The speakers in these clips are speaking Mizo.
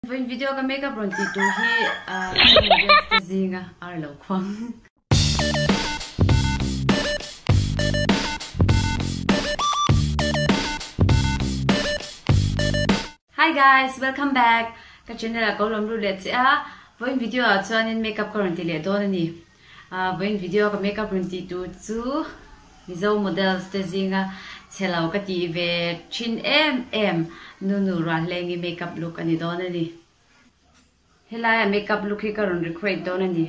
Vawiin video ka makeup rawn tih tur hi Mizo models te zinga ar lo khuang. Hi guys, welcome back. Ka channel ah ko lawm ru leh che a, vawiin video ah chuanin makeup ka rawn ti leh dawn a ni. Vawiin video ka makeup rawn tih tur chu Mizo models te zinga chhe lo ka tih ve thin em em Nunu Ruahlengi makeup look a ni dawn a ni. Helaia makeup look hi ka rawn recreate dawn a ni.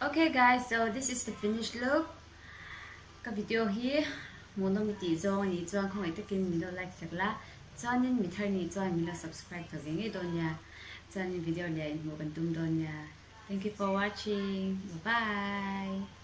Okay guys, so this is the finished look. Ka video hi hmuhnawm i tih zawng a nih chuan khawngaih takin min lo like sak la, chuanin mi thar nih chuan min lo subscribe tho ve ngei dawn nia. Chuanin video leh inhmuh kan tum dawn nia. Thank you for watching. Bye bye.